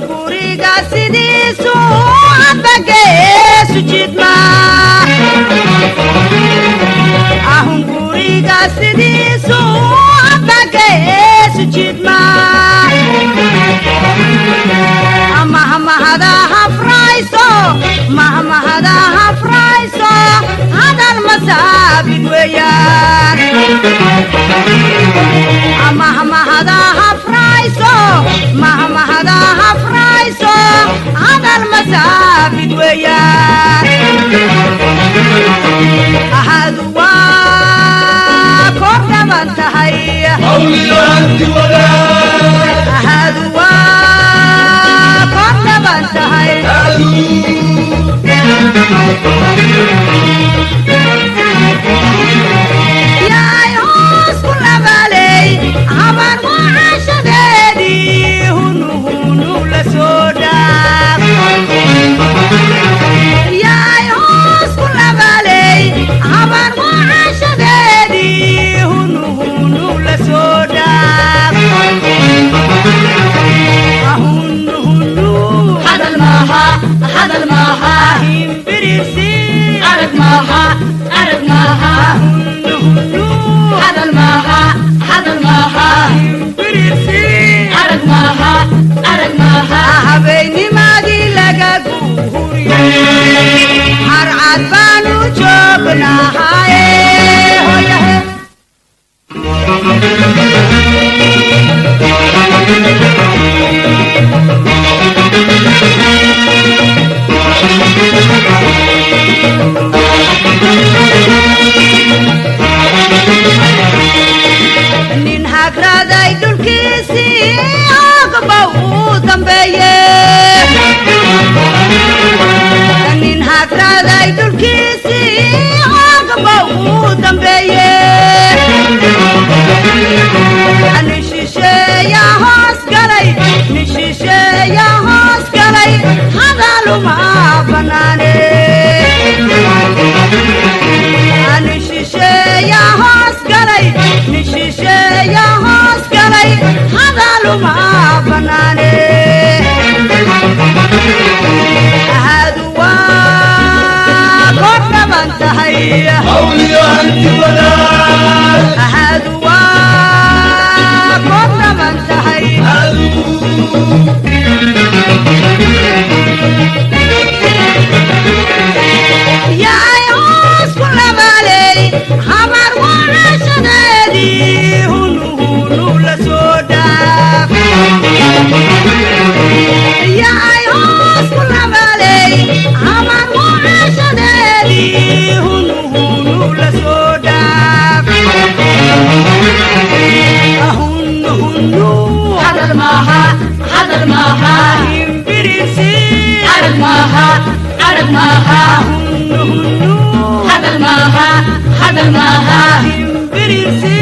Guriga sidiisu abageesu jidma, ahun guriga sidiisu abageesu jidma, mahmahada hafrayso, mahmahada hafrayso, hadal masaabid weeyaan. Mahmahada hafrayso, mahmahada hafrayso, hadal masaabid weeyaan. Ahadu waa kor dhaban tahay, hawliyo hanti wadaag. Ahadu waa kor dhaban tahay. Yaay hoos ku labaaley habar wacashadeedii, hunu hunu la soo dhaaf. Yaay hoos ku labaaley habar wacashadeedii, hunu hunu la soo dhaaf. Hunu hunu Hadal maaha, hadal maaha. Himbirisi Arag maaha, arag maaha. Hunu hunu Hadal maaha, hadal maaha. Himbirisi Arag maaha, arag maaha. Habeennimadii laga guuriyey, harcad baanu joognahaye hoyahe. Nin hagraday dhulkiisii agba uu dambeeye, nin hagraday dhulkiisii agba uu dambeeye. Nin shisheeya hoos galay, nin shisheeya hoos galay, hadaluma banaane. Nin shisheeya hoos galay, nin shisheeya hoos galay, hadaluma banaane. Ahadu waa kor dhaban tahay, hawliyo hanti wadaag. Ahadu waa kor dhaban tahay. Yaay hoos ku labaaley habar wacashadeedii, hunu hunu la soo dhaaf. Yaay hoos ku labaaley habar wacashadeedii, hunu hunu la soo dhaaf. Hunu hunu Hadal maaha, hadal maaha. Himbirisi Arag maaha, arag maaha. Hunu hunu Hadal maaha, hadal maaha. Himbirisi